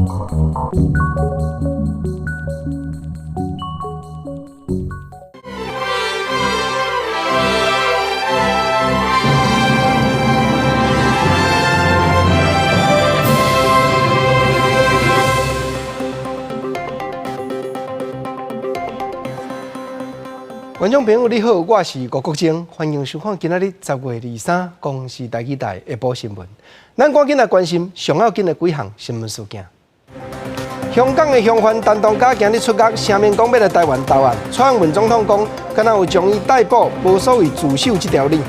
觀眾朋友你好，我是吳國楨，歡迎收看今仔日10月23公視台語台下晡新聞。咱趕緊來關心上要緊的幾項新聞事件。香港的凶犯陳同佳今日出獄，聲明講欲來台灣投案。蔡英文總統講，敢若有將伊逮捕，無所謂自首這條理。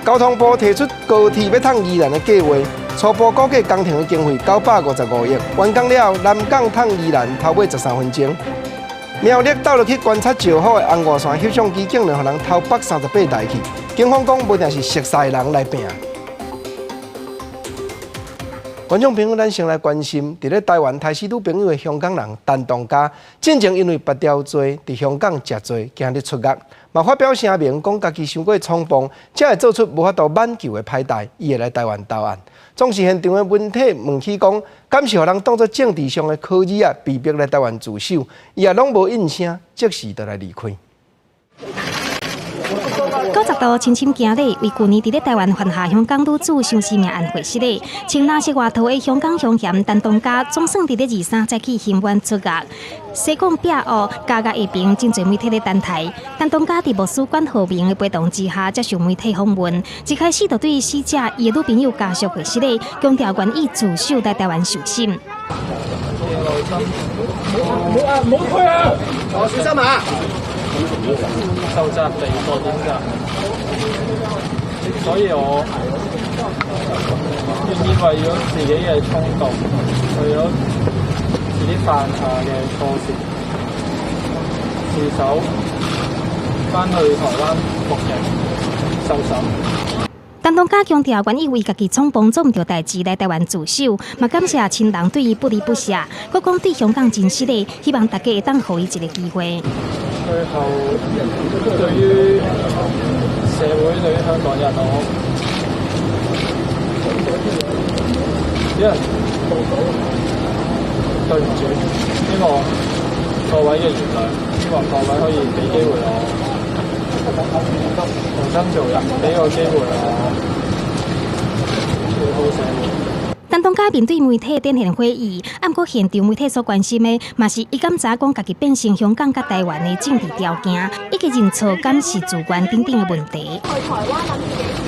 交通部提出高鐵欲通宜蘭的計畫，初步估計工程的經費955億，完工了後，南港通宜蘭頭尾13分鐘。苗栗鬥落去觀察石虎的紅外線翕相機，竟然予人偷北38台去。警方講，無定是熟似的人來拚。觀眾朋友，咱先來關心，佇咧台灣刣死女朋友的香港人陳同佳，進前因為別條罪佇香港食罪，今日出獄，嘛發表聲明講家己傷過衝動，才會做出無法度挽救的歹代，伊會來台灣投案。總是現場的媒體問起講，敢是予人當作政治上的可疑啊，被逼來台灣自首，伊也攏無應聲，即時就來離開。 90度深深行禮，為舊年佇咧台灣犯下香港女子傷屍命案獲釋的，穿藍色外套的香港兇嫌陳同佳，總算佇咧23早起刑滿出獄。西貢壁屋加壓下爿真濟媒體咧等待。陳同佳佇牧師管浩鳴的陪同之下接受媒體訪問，一開始就對死者伊的女朋友家屬獲釋的，強調願意自首來台灣受審。冇啊！冇推啊！哦，小心啊！受責備過點㗎？所以我願意為咗自己嘅衝動，為咗自己犯下嘅錯事，自首返去台灣服刑受審。陳同佳強調，願意為家己衝動做毋著代誌來台灣自首，嘛感謝親人對伊不離不捨。閣講對香港真失禮，希望大家會當予伊一個機會。最後，對於社會，對於香港人，我只能對唔住，希望各位嘅原諒，希望各位可以俾機會我重新做人，俾個機會我回報社會。陳同佳面對媒體展現悔意，毋過現場媒體所關心的，嘛是伊敢知影講家己變成香港佮台灣的政治條件，以及認錯敢是自願等等的問題。去台灣諗住幾時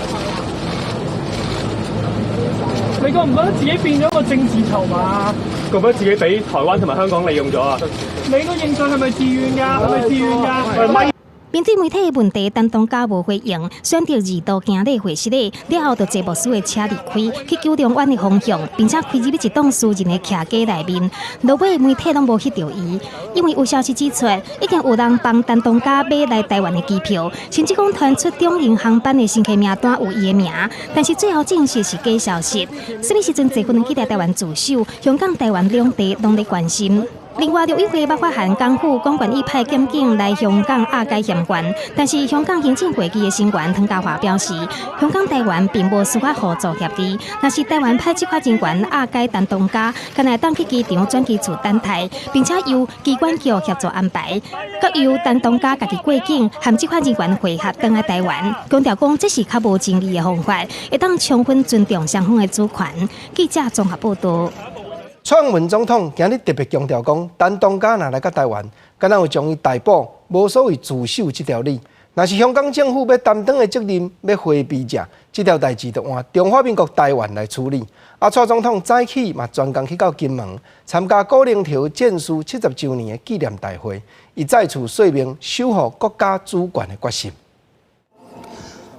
去啊？你覺唔覺得自己變咗個政治籌碼？覺唔覺得自己俾台灣同埋香港利用咗啊？你個認罪係咪自願㗎？係咪自願㗎？面對媒體的問題，陳同佳無回應，選擇二度行禮會失禮，了後就坐牧師的車離開，去九龍灣的方向，並且開入一棟私人的徛家內面。落尾媒體攏無翕著伊，因為有消息指出，已經有人幫陳同佳買來台灣的機票，甚至講傳出中榮航班的乘客名單有伊的名，但是最後證實是假消息。啥物時陣坐飛機來台灣自首，香港、台灣兩地攏咧關心。另外，陸委會捌發函港府講願意派檢警來香港押解嫌犯，但是香港行政會議的成員湯家驊表示，香港台灣並無司法互助協議，若是台灣派執法人員押解陳同佳，敢會當去機場轉機處等待，並且由機關局協助安排，閣由陳同佳家己過境，和執法人員會合轉來台灣。強調講這是較無爭議的方法，會當充分尊重雙方的主權。記者綜合報導。蔡英文總統今日特別強調講，陳同佳若來到台灣，敢若有將伊逮捕，無所謂自首這條理。若是香港政府欲擔當的責任，欲迴避者，這條代誌就換中華民國台灣來處理。啊，蔡總統早起嘛專工去到金門參加古寧頭戰事70週年的紀念大會，伊再次說明守護國家主權的決心。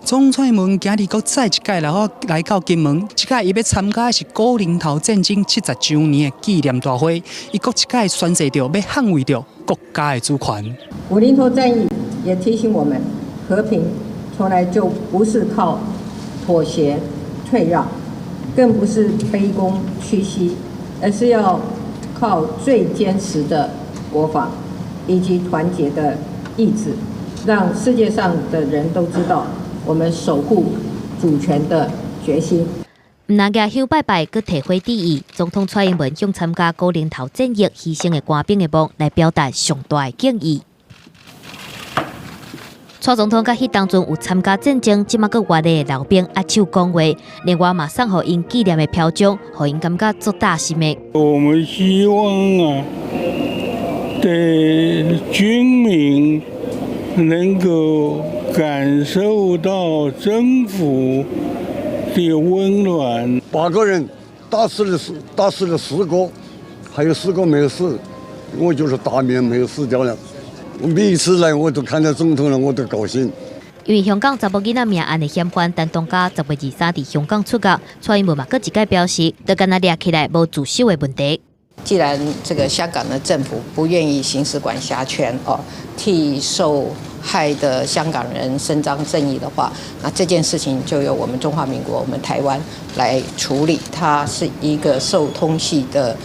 總蔡英文今日閣再一擺來到金門，這擺伊欲參加的是古寧頭戰爭70週年的紀念大會，伊閣一擺宣示著欲捍衛著國家的主權。古寧頭戰役也提醒我們，和平從來就不是靠妥協退讓，更不是卑躬屈膝，而是要靠最堅實的國防以及團結的意志，讓世界上的人都知道我們守護主權的決心。毋毋但舉香拜拜，閣提花致意。總統蔡英文向參加古寧頭戰役犧牲的官兵的墓來表達上大的敬意。蔡總統佮彼當陣有參加戰爭，這馬閣活的老兵握手講話，另外嘛送予𪜶紀念的標章，予𪜶感覺足貼心的。我們希望啊，對軍民能夠感受到政府的溫暖。八個人打死了四個，還有四個沒有死，我就是大命沒有死掉了。我每一次來我都看到總統了，我都高興。因為香港查某囡仔命案的嫌犯陳同佳10月23佇香港出獄，蔡英文嘛閣一擺表示，就敢若掠起來無自首的問題。既然這個香港的政府不願意行使管轄權哦，替受害的香港人伸張正義的話，那這件事情就由我們中華民國、我們台灣來處理。他是一個受通緝的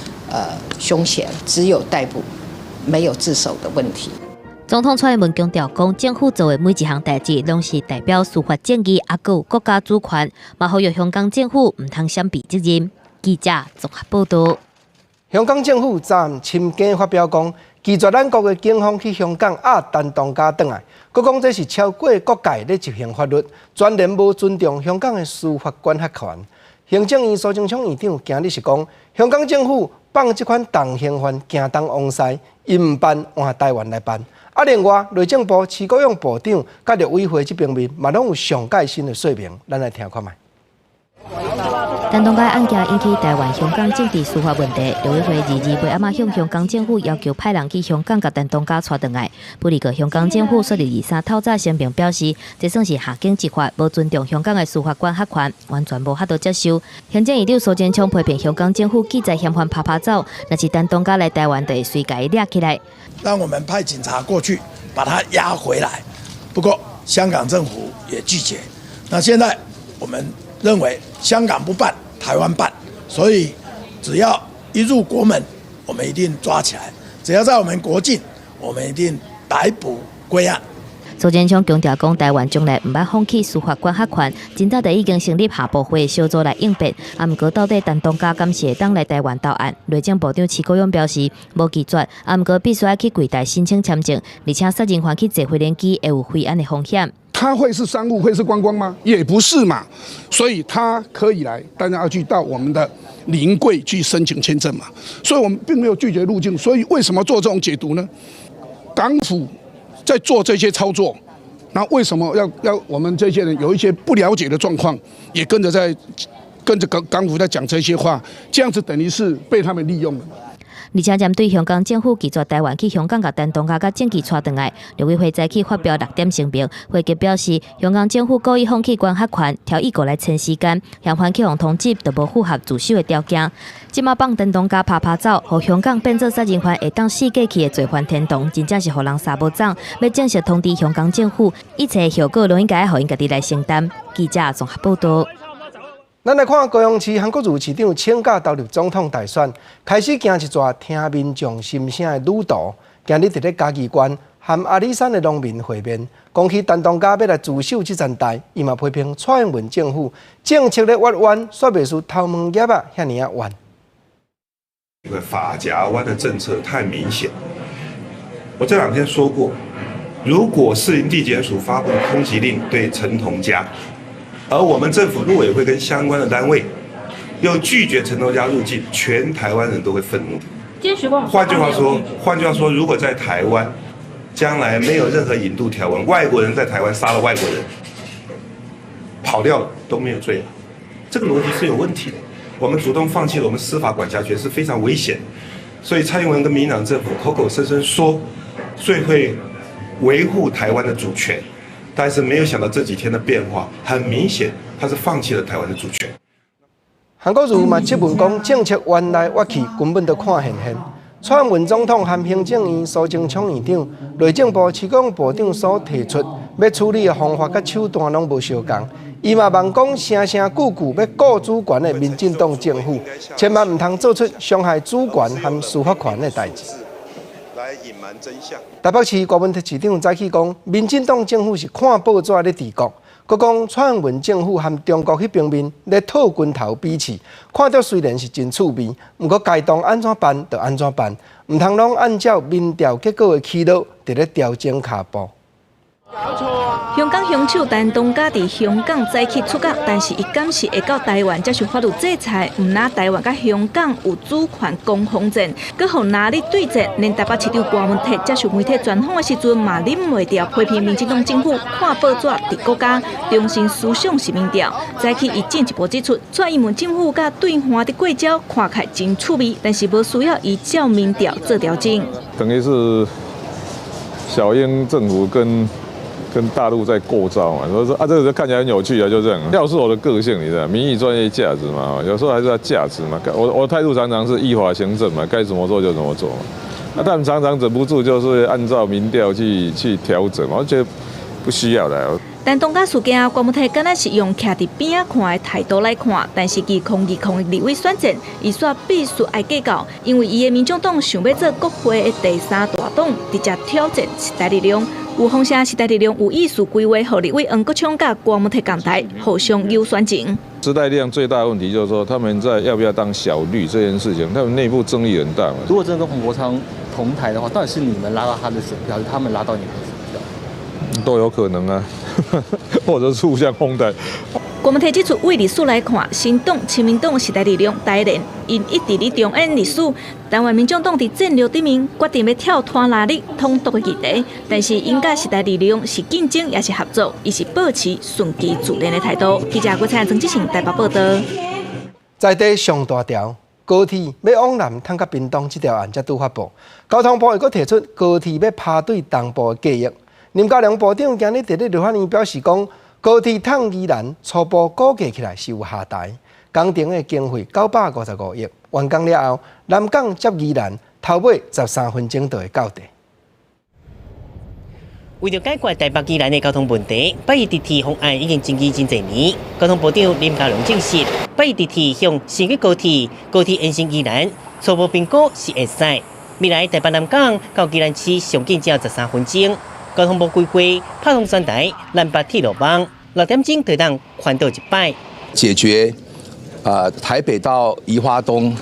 兇嫌，只有逮捕，沒有自首的問題。總統蔡英文強調講，政府做的每一項代誌，攏是代表司法正義，抑閣有國家主權，嘛呼籲香港政府毋通閃避責任。記者綜合報導。香港政府昨暗親更發表講，拒絕咱國的警方去香港押陳同佳轉來，閣講這是超過國界咧執行法律，全然無尊重香港的司法管轄權。行政院蘇貞昌院長今日是講，香港政府放這款重刑犯驚東往西，𪜶毋辦換台灣來辦。啊，另外內政部徐國勇部長佮陸委會這邊面嘛攏有上蓋新的說明，咱來聽看覓。陳同佳案件引起台灣、香港政治司法問題，陸委會22尾暗仔向香港政府要求派人去香港共陳同佳帶轉來。不過香港政府煞佇23透早聲明表示，這算是下警執法，無尊重香港的司法管轄權，完全無法度接受。行政院長蘇貞昌批評香港政府拒載嫌犯趴趴走，若是陳同佳來台灣，就會隨共伊掠起來。讓我們派警察過去把他押回來，不過香港政府也拒絕。那現在我們認為香港不辦，台灣辦，所以只要一入國門，我們一定抓起來；只要在我們國境，我們一定逮捕歸案。蘇貞昌強調講，台灣從來毋捌放棄司法管轄權，真早就已經成立下部會小組來應變。啊，毋過到底陳同佳敢是會當來台灣投案？內政部長徐國勇表示無拒絕，啊，毋過必須愛去櫃檯申請簽證，而且殺人犯去坐飛機會有飛安的風險。他會是商務，會是觀光嗎？也不是嘛，所以他可以來，但是要去到我們的臨櫃去申請簽證嘛。所以我們並沒有拒絕入境。所以為什麼做這種解讀呢？港府在做這些操作，那為什麼要我們這些人有一些不了解的狀況，也跟着港府在講這些話，這樣子等於是被他們利用了。而且針對香港政府拒絕台灣去香港共陳同佳佮證據帶轉來，陸委會早起發表六點聲明，回擊表示，香港政府故意放棄管轄權，挑議過來撐時間，嫌犯去予通緝都無符合自首的條件。這馬放陳同佳趴趴走，予香港變做殺人犯會當四界去的罪犯天堂，真正是予人三無總。欲正式通知香港政府，一切後果攏應該予𪜶家己來承擔。記者綜合報導。咱來看高雄市韓國瑜市長請假投入總統大選，開始行一逝聽民眾心聲的旅途。今日佇咧嘉義縣和阿里山的農民會面，講起陳同佳欲來自首這層代，伊嘛批評蔡英文政府政策咧越彎，煞袂輸頭毛葉仔遐爾仔彎。這個髮夾彎的政策太明顯。我這兩天說過，如果士林地檢署發布的通緝令對陳同佳，而我們政府陸委會跟相關的單位又拒絕陳同佳入境，全台灣人都會憤怒。換句話說，如果在台灣將來沒有任何引渡條文，外國人在台灣殺了外國人，跑掉了都沒有罪了，這個邏輯是有問題的。我們主動放棄了我們司法管轄權是非常危險。所以蔡英文跟民進黨政府口口聲聲說最會維護台灣的主權。但是沒有想到這幾天的變化，很明顯，他是放棄了台灣的主權。韓國瑜嘛質問講，政策彎來彎去，根本都看現現。蔡英文總統和行政院蘇貞昌院長、內政部徐國勇部長所提出欲處理的方法佮手段攏無相仝。伊嘛望講聲聲句句欲顧主權的民進黨政府，千萬毋通做出傷害主權和司法權的代誌。來隱瞞真相。台北市柯文哲市長早起講，民進黨政府是看報紙咧治國，閣講蔡英文政府和中國彼方面咧套拳頭比試，看著雖然是真趣味，毋過該當按怎辦就按怎辦，毋通攏按照民調結果的起落，佇咧調整跤步。香港兇手陳東嘉佇香港早起出獄，但是伊敢是會到台灣接受法律制裁？毋但台灣佮香港有主權攻防戰，閣予拿力對戰。連台北市長柯文哲接受媒體專訪的時陣，嘛忍袂著批評民進黨政府看報紙佇國家中心思想是民調。早起伊進一步指出，蔡英文政府佮對岸的過招看起來真趣味，但是無需要依照民調做調整。等於是小英政府跟大陸在過招嘛，所以說啊，這個看起來很有趣啊，就這樣。要是我的個性，你知道，民意專業價值嘛，有時候還是要價值嘛。我態度常常是依法行政嘛，該怎麼做就怎麼做嘛。啊，但常常忍不住就是按照民調去調整，我覺得不需要的。陳東嘉事件，郭文體敢若是用徛佇邊仔看的態度來看，但是2020立委選戰，伊煞必須愛計較，因為伊的民眾黨想欲做國會的第三大黨，直接挑戰時代力量。有風聲時代力量有意思規劃，予立委黃國昌佮郭文體仝台，互相有選情。時代力量最大的問題就是說，他們在要不要當小綠這件事情，他們內部爭議很大。如果真的跟黃國昌同台的話，到底是你們拉到他的選票，還是他們拉到你們的選票？都有可能啊，或者是互相哄抬。郭文體指出，為歷史來看，新黨、親民黨、時代力量、台聯，𪜶一直佇重演歷史。台灣民眾黨佇戰略頂面決定欲跳脫拉力統獨的議題，但是𪜶佮時代力量是競爭抑是合作，伊是保持順其自然的態度。記者郭彩曾志成台北報道。在地上大條高鐵欲往南通到屏東這條案才拄發布，交通部又閣提出高鐵欲拋對東部的計畫。林佳龍部長今日佇咧立法院表示講，高鐵通宜蘭初步估計起來是有下台，工程的經費955億，完工了後，南港接宜蘭頭尾13分鐘就會到達。為著解決台北宜蘭的交通問題，八一直鐵方案已經爭議真濟年。交通部長林佳龍證實，八一直鐵向升級高鐵，高鐵延伸宜蘭，初步評估是會使。未來台北南港到宜蘭市上緊只要13分鐘。交通部規劃拍通全台南北鐵路網，6點鐘就當環島一擺。解決台北到宜花東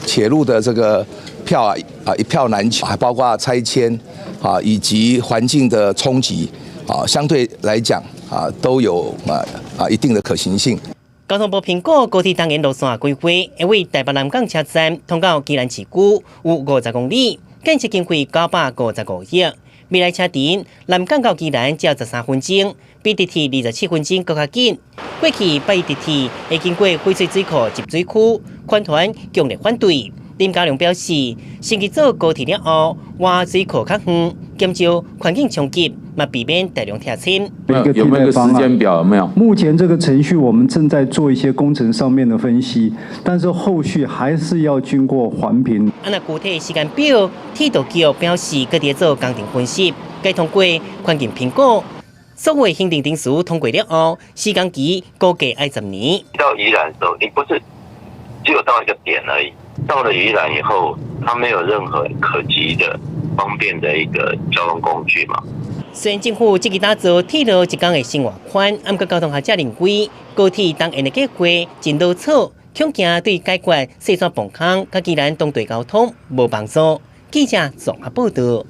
鐵路的這個票一票難求，還包括拆遷以及環境的衝擊相對來講都有一定的可行性。交通部評估高鐵東延路線規劃，會為台北南港車站通到宜蘭市區有50公里，建設經費955億。未來車程南港到宜蘭只要13分鐘，比直鐵27分鐘閣較緊。過去八一直鐵會經過翡翠水庫集水區，環團強烈反對。林佳龍表示，升級做高鐵了後，挖水庫較遠，減少環境衝擊，嘛避免大量拆遷。有沒有一個時間表？有沒有？目前這個程序，我們正在做一些工程上面的分析，但是後續還是要經過環評。啊，若具體時間表，鐵道局表示，閣佇做工程分析，該通過環境評估，所有行政程序通過了後，時間期估計愛10年。到宜蘭的時候，你不是只有到一個點而已。到了宜蘭以後，它沒有任何可及的方便的一個交通工具嘛。雖然政府積極打造鐵路一工的生活圈，毋過交通學者認為高鐵東延的計劃真潦草，恐驚對解決細線磅空佮宜蘭當地交通無幫助。記者綜合報道。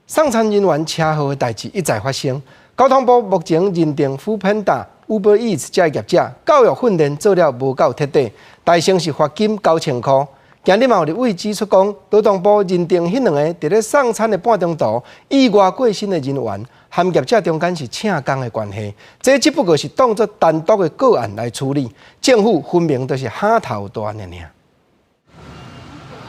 送餐人員車禍的代誌一再發生，交通部目前認定 foodpanda、Uber Eats 這業者教育訓練做了無夠徹底，大乘是罰金9000箍。今日嘛有立委指出講，勞動部認定彼兩個佇咧送餐的半中途意外過身的人員，和業者中間是請工的關係，這只不過是當作單獨的個案來處理，政府分明就是哈頭大爾爾。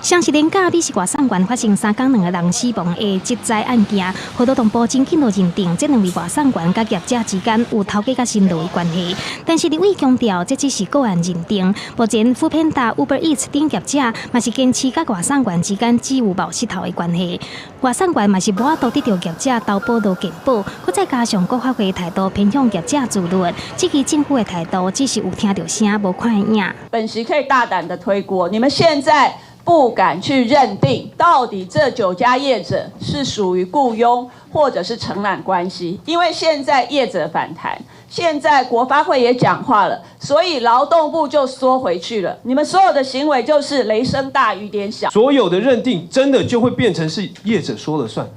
雙十連假，美食外送員發生三工兩個人死亡的職災案件，勞動部真緊就認定這兩位外送員佮業者之間有頭家佮辛勞的關係。但是立委強調，這只是個案認定。目前，foodpanda、Uber Eats 等業者嘛是堅持佮外送員之間只有冒失頭的關係。外送員嘛是無法度得著業者投保勞健保，閣再加上國發會態度偏向業者自律，這個政府的態度只是有聽著聲，無看影。本席可以大膽的推鍋，你們現在。不敢去認定到底這9家業者是屬於雇傭或者是承攬關係，因為現在業者反彈，現在國發會也講話了，所以勞動部就縮回去了。你們所有的行為就是雷聲大雨點小，所有的認定真的就會變成是業者說了算，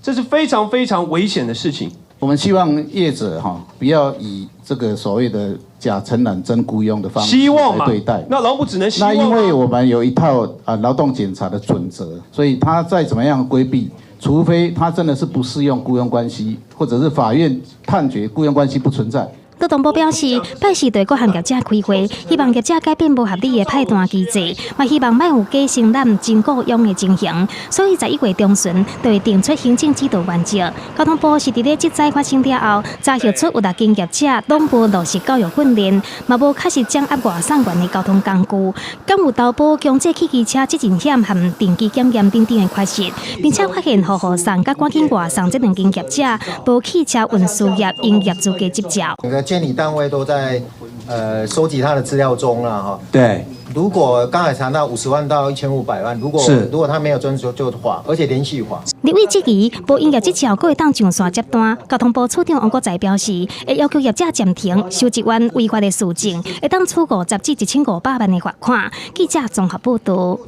這是非常非常危險的事情。我們希望業者哈不要以這個所謂的假承攬真雇傭的方式來對待。那勞部只能希望。那因為我們有一套啊勞動檢查的準則，所以他再怎麼樣規避，除非他真的是不適用雇傭關係，或者是法院判決雇傭關係不存在。勞動部表示，拜四對各項業者開會，希望業者改變無合理的派單機制，嘛希望莫有假承攬真雇傭的情形。所以11月中旬就會定出行政指導原則。交通部是佇咧職災發生了後，查核出有六間業者攏無落實教育訓練，嘛無確實掌握外送員的交通工具，敢有投保強制汽機車責任險和定期檢驗等等的缺失，並且發現呼呼送佮趕緊外送這兩間業者無汽車運輸業營業資格執照。監理單位都在收集他的資料中了哈。對，如果剛才查到50萬到1500萬，如果他沒有遵守就罰，而且連續罰。立委質疑無營業執照，閣會當上線接單。交通部處長王國材表示，會要求業者暫停收集完違法的事證，會當處50至1500萬的罰款。記者綜合報導。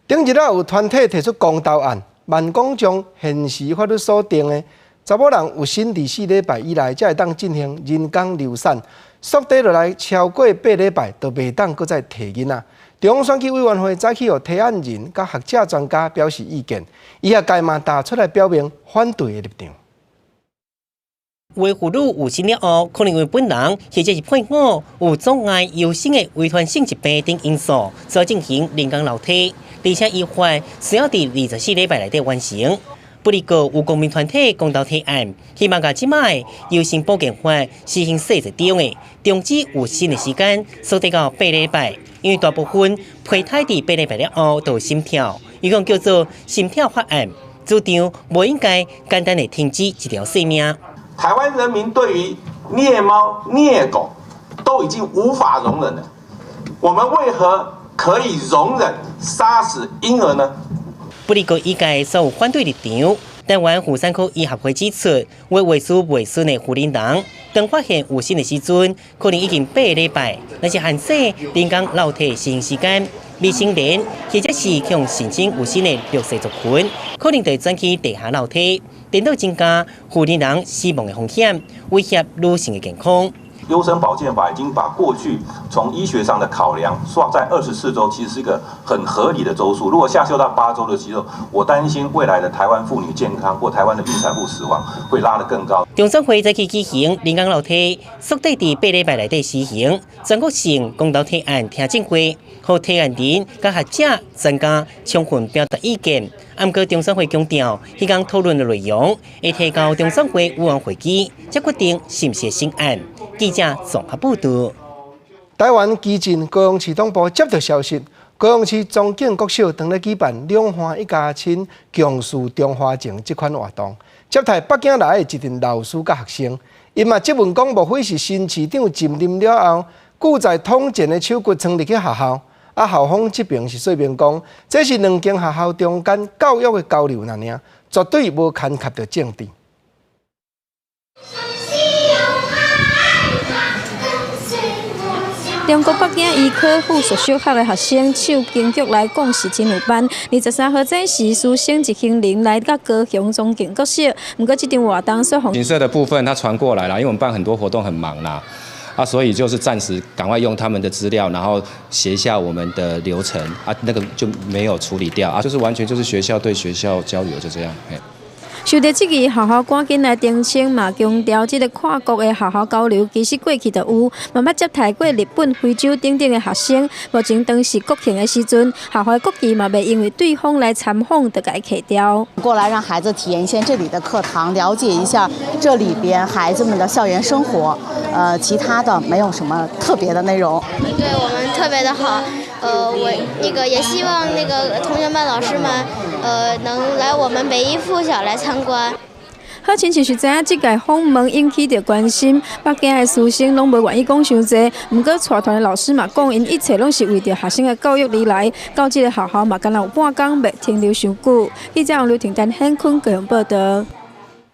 頂日仔有團體提出公投案，萬講將現時法律所定的查某人有身24禮拜以內，才會當進行人工流產，縮短落來超過8禮拜，就袂當閣再提囡仔。中央選舉委員會早起予提案人佮學者專家表示意見，醫學界嘛打出來表明反對的立場。有的婦女有身了後，可能因為本人或者是配偶有阻礙優生的遺傳性疾病等因素，需要進行人工流體，而且依法需要佇24禮拜內底完成。不過，有公民團體公投提案，希望共這擺優生保健法施行細則中的終止有身的時間縮短到八禮拜，因為大部分胚胎佇八禮拜了後就有心跳，伊講叫做心跳法案，主張無應該簡單的停止一條生命。台灣人民對於虐貓虐狗都已經無法容忍了，我們為何可以容忍殺死嬰兒呢？不過，醫界所有反對立場，台灣婦產科醫學會指出，有的話術未順的婦人人，當發現有身的時陣，可能已經八禮拜，若是限制人工流體施行時間，未成年或者是向申請有身的弱勢族群，可能會轉去地下流體，顛倒增加婦人人死亡的風險，威脅女性的健康。優生保健法已經把過去從醫學上的考量，算在24週，其實是一個很合理的週數。如果下修到8週的時候，我擔心未來的台灣婦女健康或台灣的孕產婦死亡會拉得更高。中選會早起舉行人工流體，縮短佇八禮拜內底施行全國性公投提案聽證會，予提案人佮學者專家充分表達意見。毋過中選會強調，彼工討論的內容會提交中選會委員會議，才決定是毋是審案。記者綜合報導。台灣基進高雄市黨部接到消息，高雄市中景國小當咧舉辦兩岸一家親共敘中華情這款活動，接待北京來的一陣老師佮學生，𪜶嘛質問講，莫非是新市長辭任了後，拒載統戰的手骨躥入去學校？啊，校方這邊是說明講，這是兩間學校中間教育的交流爾爾，絕對無牽涉著政治。中國北京醫科附屬小學的學生唱京劇來講是真有範。23號早時，師生一行人來到高雄中景國小，毋過這場活動所景色的部分，他傳過來啦，因為我們辦很多活動很忙啦，啊，所以就是暫時趕快用他們的資料，然後寫一下我們的流程啊，那個就沒有處理掉啊，就是完全就是學校對學校交流就這樣。受著質疑，學校趕緊來澄清，嘛強調這个跨國的學校交流其實過去就有，嘛捌接待過日本、非洲等等的學生。目前當時國慶的時陣，學校的國旗嘛袂因為對方來參訪就共伊撤掉。過來讓孩子體驗一下這裡的課堂，了解一下這裡邊孩子們的校園生活。其他的沒有什麼特別的內容。對我們特別的好，我那個也希望那個同學們、老師們，能來我們北一附小來參觀。好親像是知影這屆訪問引起著關心，北京的師生攏無願意講傷濟。毋過帶團的老師嘛講，𪜶一切攏是為著學生的教育而來。到這个學校嘛，干焦有半工袂停留傷久。記者王劉婷、陳顯坤高雄報導。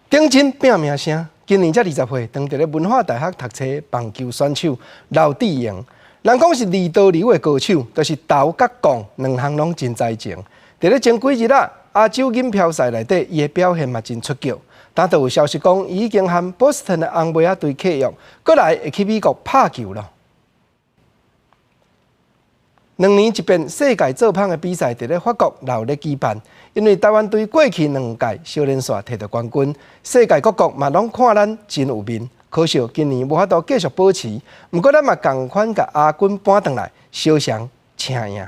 頂真拼命聲，今年才20歲，當佇咧文化大學讀冊棒球選手劉智榮，人講是二刀流的高手，就是投佮摃兩項攏真才情。佇咧前幾日啊，亞洲錦標賽內底，伊的表現嘛真出色。但就有消息講，伊已經和波士頓的紅襪仔隊契約，閣來會去美國拍球囉。兩年一遍世界做麭的比賽，佇咧法國鬧熱舉辦。因為台灣隊過去兩屆小連續提著冠軍，世界各國嘛攏看咱真有面。可惜今年無法度繼續保持，毋過咱嘛仝款共亞軍搬轉來，相雙請贏。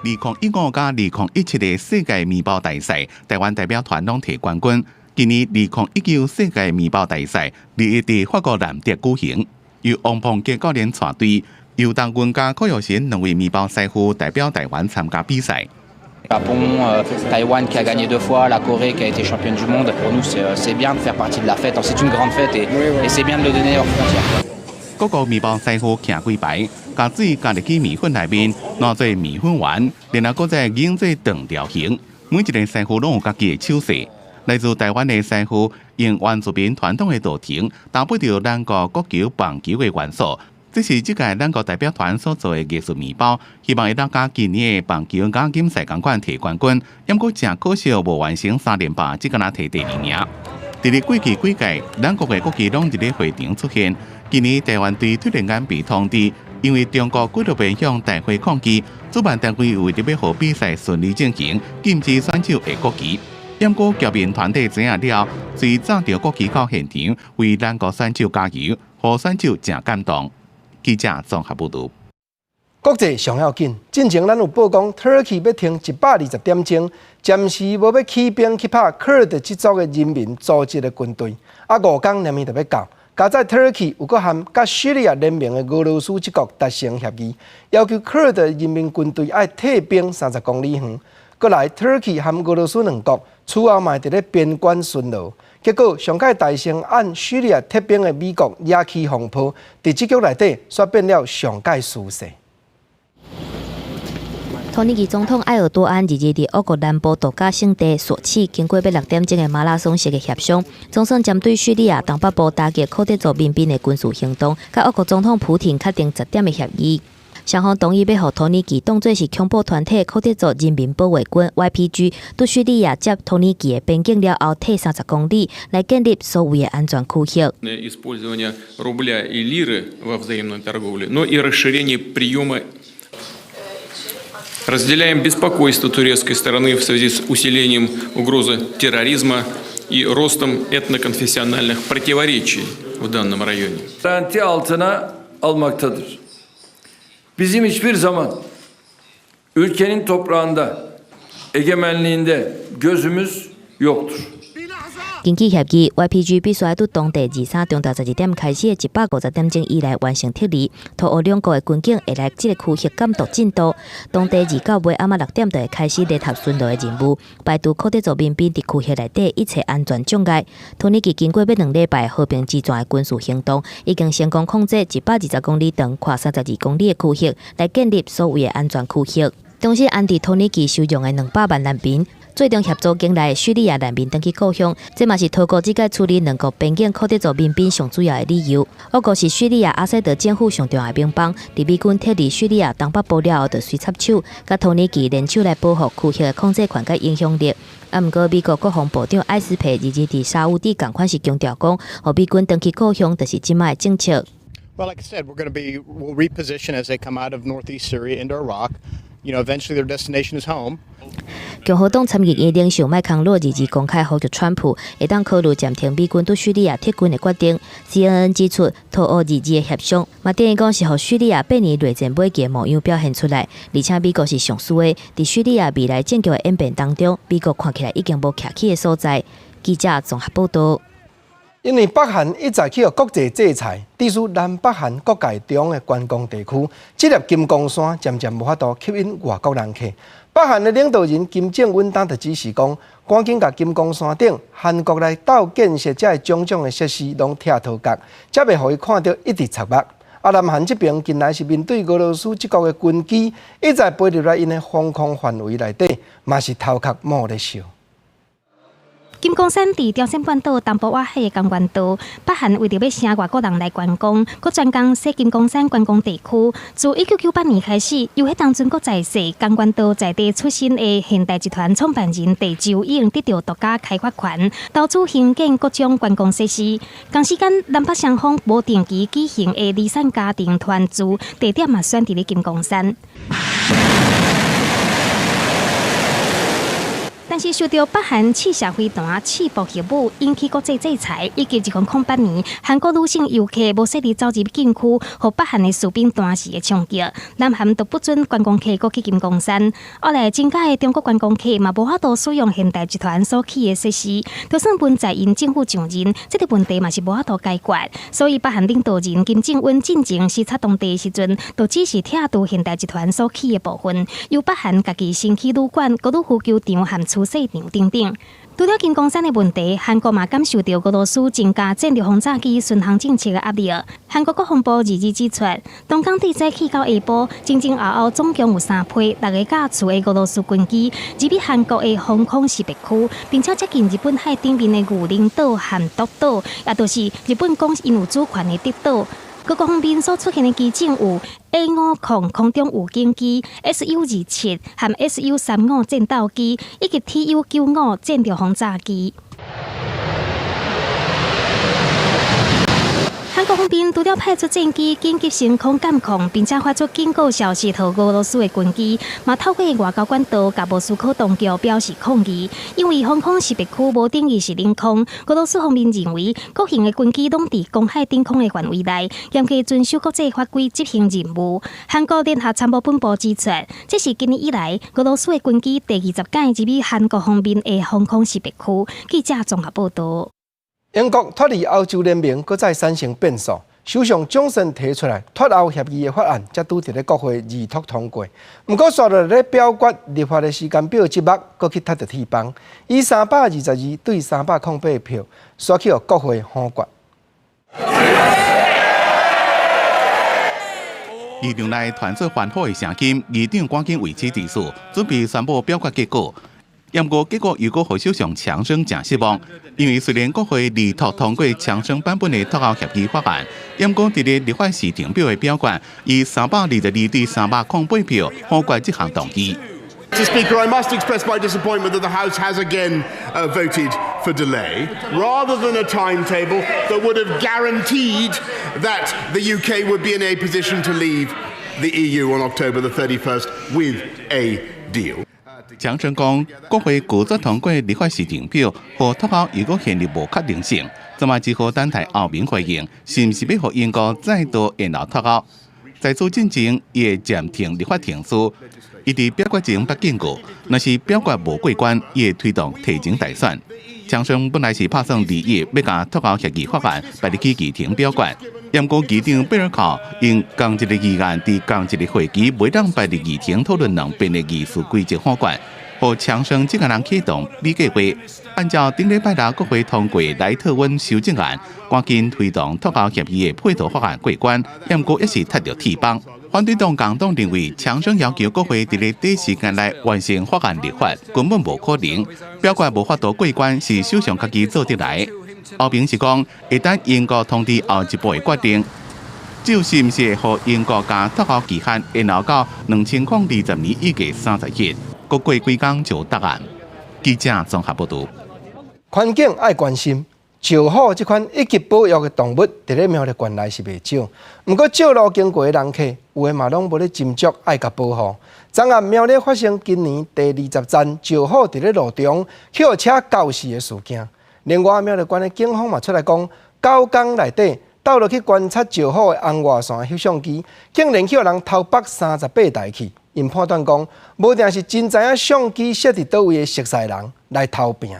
2015佮2017的世界麵包大賽，台灣代表團攏提冠軍。今年2019世界麵包大賽，二一佇法國南德舉行，由王鳳傑教練帶隊，由陳軍佮柯玉賢兩位麵包師傅代表台灣參加比賽。 Japon, Taïwan qui a gagné deux fois, la Corée qui a été championne du monde. Pour nous, c'est bien de faire partie de la fête. C'est une grande fête et c'est bien de le donner hors frontières. 各國麵包師傅徛幾排，共水加入去麵粉內面，拿做麵粉丸，然後閣再擰做長條形。每一个師傅攏有家己的手勢。來自台灣的師傅用原住民傳統的圖騰，搭配著咱國國球棒球的元素。這是這屆咱國代表團所做的藝術麵包，希望會當佮今年的棒球亞錦賽仝款提冠軍。毋過誠可惜無完成三連霸，只敢若提第二名。佇咧過去幾屆，咱國的國旗攏佇咧會場出現。今年台灣隊突然間被通知，因為中國幾落遍向大會抗議，主辦單位為著欲予比賽順利進行，禁止選手下國旗。毋過僑民團體知影了，隨紮著國旗到現場為咱國選手加油，予選手誠感動。記者綜合報導。國際上要緊，進前咱有報講，土耳其欲停120點鐘，暫時無欲起兵去拍庫爾德這族的人民組織的軍隊。啊，5工連就欲到。佳哉土耳其有閣和佮敘利亞聯盟的俄羅斯這國達成協議，要求庫爾德人民軍隊愛退兵30公里遠。閣來，土耳其和俄羅斯兩國此後嘛佇咧邊關巡邏，結果上蓋大聲按敘利亞撤兵的美國惹起風波，佇這局內底煞變了上蓋輸勢。土耳其總統埃爾多安二日佇烏國南部度假勝地索契，經過欲6點鐘的馬拉松式的協商，總算針對敘利亞東北部打擊庫德族民兵的軍事行動，佮烏國總統普廷確定10點的協議。雙方同意欲予土耳其當做是恐怖團體庫德族人民保衛軍（YPG）對敘利亞接土耳其的邊境了後退30公里，來建立所謂的安全區域。 Использование рубля и лиры во взаимной торговле, но и расширение приема. Разделяем беспокойство турецкой стороны в связи с усилением угрозы терроризма и ростом этноконфессиональных противоречий в данном районе. Garanti altına almaktadır. Bizim hiçbir zaman ülkenin toprağında, egemenliğinde gözümüz yoktur. 根據協議，YPG 必須愛對當地23中晝12點開始的150點鐘以內完成撤離。土烏兩國的軍警會來這个區域監督進度。當地29號暗晡6點就會開始聯合巡邏的任務，排除庫德族民兵佇區域內底一切安全障礙。土耳其經過欲2禮拜和平之戰的軍事行動，已經成功控制120公里長、寬32公里的區域，來建立所謂的安全區域。同時，安置土耳其收容的200萬難民。最終協助境內敘利亞難民轉去故鄉，這嘛是土國這屆處理兩國邊境庫德族民兵上主要的理由。烏國是敘利亞阿薩德政府上重要的盟邦，佇美軍撤離敘利亞東北部了後，就隨插手，佮土耳其聯手來保護區域的控制權佮影響力。啊，毋過美國國防部長艾斯佩二日佇沙烏地仝款是強調講，予美軍轉去故鄉就是這擺的政策。 Well, like I said, we'll reposition as they come out of northeast Syria into Iraq. Eventually their destination is home. 共和黨參議院領袖麥康諾二日公開呼籲川普，會當考慮暫停美軍對敘利亞撤軍的決定。CNN 指出，土烏二日的協商，嘛等於講是予敘利亞百年內戰尾期的模樣表現出來。而且美國是上輸的，佇敘利亞未來政局的演變當中，美國看起來已經無徛起的所在。記者綜合報導。因為北韓一再去予國際制裁，致使南北韓國界中的觀光地區，這粒金剛山漸漸無法度吸引外國人客。北韓的領導人金正恩當就指示講，趕緊共金剛山頂韓國來鬥建設這个種種的設施攏拆塗角，才袂予伊看著一直插目。啊，南韓這邊近來是面對俄羅斯這國的軍機一再飛入來𪜶的防空範圍內底，嘛是頭殼冒咧燒。金剛山佇朝鮮半島東部外海的江原道，北韓為著欲吸外國人來觀光，閣專工踅金剛山觀光地區。自1998年開始，由彼當陣閣在世江原道在地出身的現代集團創辦人地周已經得著獨家開發權，投資興建各種觀光設施。同時間，南北雙方無定期舉行的離散家庭團聚，地點嘛選佇咧金剛山。但是受著北韓試射飛彈、試爆核武，引起國際制裁，以及2008年韓國女性遊客無細膩走入禁區，予北韓的士兵彈死的衝擊，南韓就不准觀光客閣去金剛山。後來增加的中國觀光客嘛無法度使用現代集團所起的設施，就算文在寅政府上任，這个問題嘛是無法度解決。所以北韓領導人金正恩進前視察當地的時陣，就指示拆除現代集團所起的部分，由北韓家己先起旅館、高爾夫球場和儲水場等等。除了金剛山的問題，韓國嘛感受著俄羅斯增加戰略轟炸機巡航政策的壓力。韓國國防部22指出，東港對早起到下晡，前前後後總共有三批六个架次的俄羅斯軍機入去韓國的防空識別區，並且接近日本海頂面的魚鱗島和獨島，也就是日本講𪜶有主權的德島。各國方面所出現的機種有 A 50空中預警機、SU-27和 SU-35戰鬥機，以及 TU-95戰略轟炸機。韓國方面除了派出戰機緊急升空監控，並且發出警告消息予俄羅斯的軍機，嘛透過外交管道共莫斯科當局表示抗議。因為防空識別區無等於是領空，俄羅斯方面認為各型的軍機攏佇公海頂空的範圍內，嚴格遵守國際法規執行任務。韓國聯合參謀本部指出，這是今年以來俄羅斯的軍機第20擺入去韓國方面的防空識別區。記者綜合報導。英國脫離歐洲聯盟，閣再產生變數。首相強生提出來脫歐協議的法案，才拄佇咧國會二讀通過。毋過，紲落來咧表決立法的時間表這目，閣去踢著鐵枋，以322對308票，煞去予國會否決。議場內傳出歡呼的聲音，議長趕緊維持秩序，準備宣布表決結果。毋過結果又閣予首相強生誠失望，因為雖然國會二讀通過強生版本的脫歐協議法案，毋過佇咧立法時程表的表決，以322對308票否決這項動議。 Mr. Speaker, I must express my disappointment that the House has again voted for delay, rather than a timetable that would have guaranteed that the UK would be in a position to leave the EU on October the 31st with a deal. 強生講，國會拒絕通過立法時程表，予脫歐又閣陷入無確定性，這馬只好等待歐盟回應，是毋是欲予英國再度延後脫歐？在此進前，伊會暫停立法程序，伊佇表決前捌警告，若是表決無過關，伊會推動提前大選。強生本來是拍算2月欲共脫歐協議法案擺入去議程表決，毋過議長貝爾考用仝一个議案佇仝一个會期袂當擺入議程討論兩遍的議事規則否決，予強生這个人啟動比計劃，按照頂禮拜六國會通過萊特溫修正案，趕緊推動脫歐協議的配套法案過關，毋過猶是踢著鐵枋。反對黨工黨認為，強生要求國會佇咧短時間內完成法案立法，根本無可能。表決無法度過關是首相家己做得來。歐盟是講，會等英國通知後一步的決定，就是毋是會予英國共脫歐期限延後到2020年1月30日，閣過幾工就有答案。記者綜合報導。環境愛關心。石虎這款一級保育的動物，佇咧苗栗縣內是袂少。毋過，石路經過的人客，有的嘛攏無咧斟酌愛共保護。昨暗苗栗發生今年第20站石虎佇咧路中去予車鉤死的事件。另外，苗栗縣的警方嘛出來講，9工內底鬥落去觀察石虎的紅外線翕相機，竟然去予人偷縛38台去。𪜶判斷講，無定是真知影相機設佇佗位的熟似人來偷拚。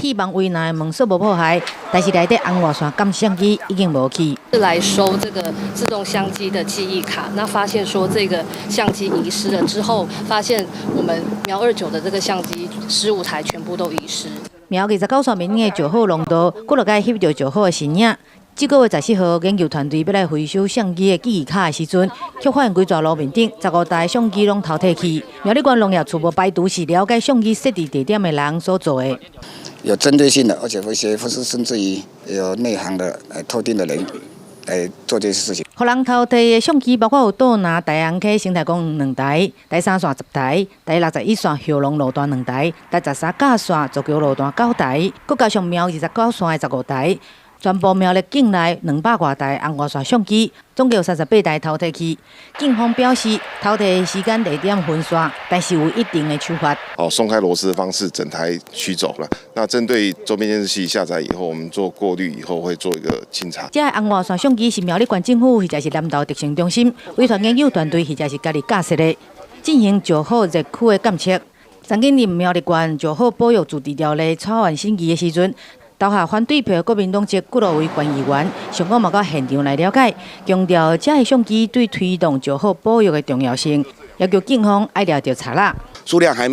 鐵網圍欄的門鎖無破壞，但是內底紅外線監視相機已經無去。來收這個自動相機的記憶卡，那發現說這個相機遺失了之後，發現我們苗29的這個相機15台全部都遺失。苗29線面的石虎農道，幾落擺翕著石虎的身影。這個月14號，研究團隊欲來回收相機的記憶卡的時陣，卻發現規逝路面頂15台相機攏偷提去。苗栗縣農業初步排除是了解相機設置地點的人所做的。有針對性的，而且有些或是甚至於有內行的、特定的人來做這些事情。予人偷提的相機包括有倒拿大安溪生態公園兩台、台三線10台、台61線後龍路段兩台、台13甲線石橋路段九台，閣加上苗29線的15台。全部苗栗境內200外台紅外線相機，總共有38台偷提去。警方表示，偷提的時間地點分散，但是有一定的手法。哦，鬆開螺絲的方式，整台取走了。那針對周邊監視器下載以後，我們做過濾以後，會做一個清查。這个紅外線相機是苗栗縣政府或者是南投特生中心委託研究團隊或者是家己架設的，進行石虎熱區的監測。曾經佇苗栗縣石虎保育自治條例草案審議的時陣，投下反對票的國民黨籍幾落位縣議員，上午嘛到現場來了解，強調這个相機對推動石虎保育的重要性，要求警方愛掠著賊仔。數量還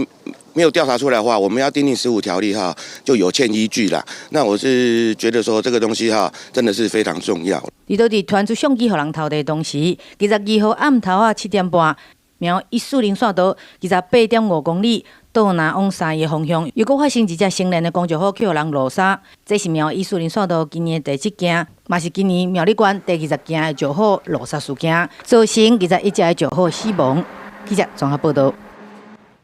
沒有調查出來的話，我們要訂定15條例哈，就有欠依據啦。那我是覺得說這個東西哈，真的是非常重要。佇倒佇傳出相機予人偷的同時，22號暗頭仔7點半，苗140線道28.5公里，倒南往三義方向，又閣發生一隻成年的公石虎去予人路殺。這是苗140線道今年第七件，嘛是今年苗栗縣第20件的石虎路殺事件，造成21隻的石虎死亡。記者綜合報導。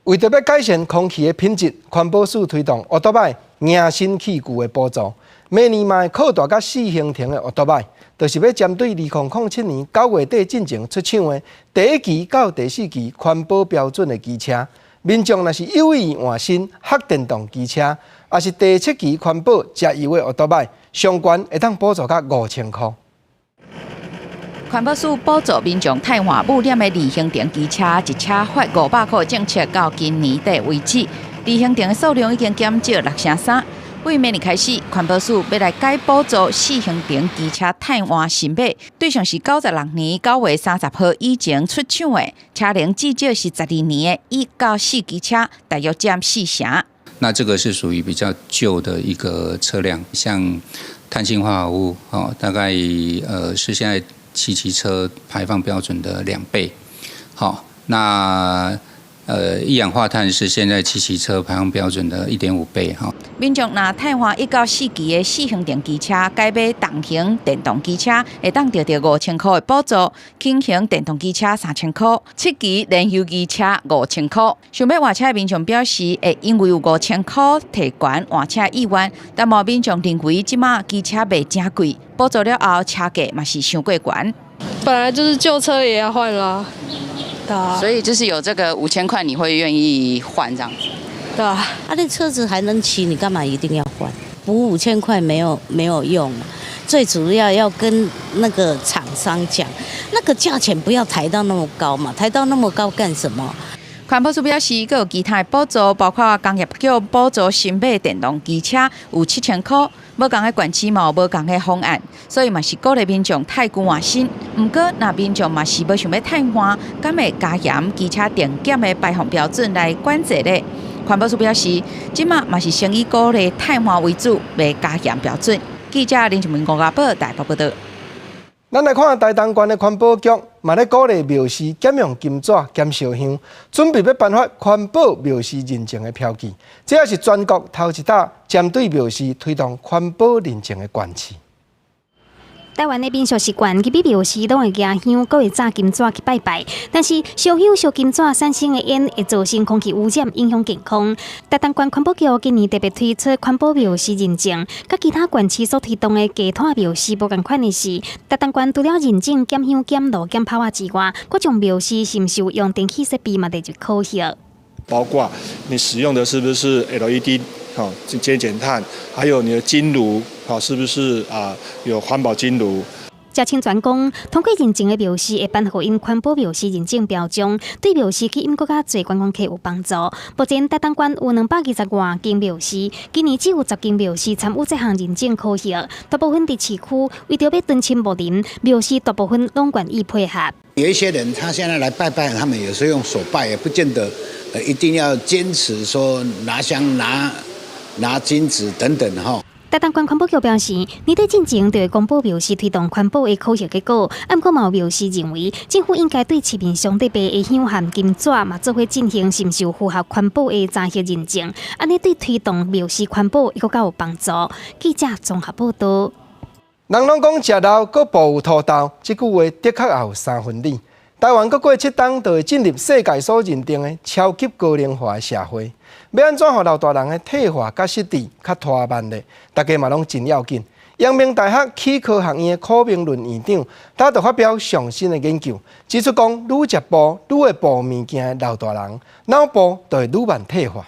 為著欲改善空氣的品質，環保署推動歐多擺迎新器具的補助，明年嘛會擴大到四行程的歐多擺，就是欲針對2007年9月底進前出廠的第一期到第四期環保標準的機車。民眾若是有意換新黑電動機車，抑是第七期環保食油的歐多擺，上懸會當補助到5000箍。環保署補助民眾汰換霧染的二行程機車，一車罰500箍的政策到今年底為止，二行程的數量已經減少6成3。對明年開始，環保署欲來改補助四行程機車汰換新買，對象是96年9月30號以前出廠的車齡至少是12年的1到4期車，大約佔4成。那這個是屬於比較舊的一個車輛，像碳氫化合物哦，大概是現在七期車排放標準的2倍。好，那一氧化碳是現在七期車排放標準的1.5倍哈。民眾若汰換1到4期的四行程機車，改買重型電動機車，會當得著5000箍的補助；輕型電動機車3000箍，七期燃油機車5000箍。想欲換車的民眾表示，會因為有5000箍提懸換車意願，但無民眾認為這馬機車賣誠貴，補助了後車價嘛是傷過懸。本來就是舊車也要換啦。所以就是有這個5000塊，你會願意換這樣子？對啊，啊，那車子還能騎，你幹嘛一定要換？補5000塊沒有用，最主要要跟那個廠商講，那個價錢不要抬到那麼高嘛，抬到那麼高幹什麼？環保署表示，閣有其他的補助，包括工業局補助新買電動機車有7000箍，無仝的縣市嘛有無仝的方案，所以嘛是鼓勵民眾汰舊換新。毋過，若民眾嘛是無想欲汰換，敢會加嚴機車電檢的排放標準來管制咧？環保署表示，這馬嘛是先以鼓勵汰換為主，袂加嚴標準。記者林俊明、吳家寶台北報導。咱來看台東縣的環保局，嘛咧鼓勵廟司減用金紙、減燒香，準備欲頒發環保廟司認證的票據。這也是全國頭一擺針對廟司推動環保認證的縣市。台灣的民俗習慣，入去廟時攏會舉香，閣會紮金紙去拜拜。但是燒香燒金紙產生的煙會造成空氣污染，影響健康。台東縣環保局今年特別推出環保廟司認證，佮其他縣市所推動的低碳廟司無仝款的是，台東縣除了認證減香減爐減炮仔之外，閣將廟司是毋是有用電器設備嘛列入考核。包括你使用的是不是 LED？好，節減碳，還有你的金爐，好，是不是啊？有環保金爐？謝清泉講，通過認證的廟師會頒予𪜶環保廟師認證標章，對廟師去𪜶國家做觀光客有幫助。目前台東縣有220外間廟師，今年只有10間廟師參與這項認證考核，大部分佇市區，為著欲敦親睦鄰，廟師大部分攏願意配合。有一些人，他現在來拜拜，他們有時候用手拜，也不見得一定要堅持說拿香拿金紙等等哈。台東縣環保局表示，年底進前就會公布廟師推動環保的考核結果。毋過嘛有廟師認為，政府應該對市面上咧賣的香和金紙嘛，做伙進行是毋是有符合環保的查核認證，按呢對推動廟師環保會閣較有幫助。記者綜合報道。人攏講食老閣步有土豆，這句話的確也有三分理。台灣閣過7冬就會進入世界所認定的超級高齡化的社會，欲按怎予老大人的退化佮失智較拖慢咧？大家嘛攏真要緊。陽明大學齒科學院的柯明倫院長，他就發表上新的研究，指出講，愈食補、愈會補物件的老大人，腦部就會愈慢退化。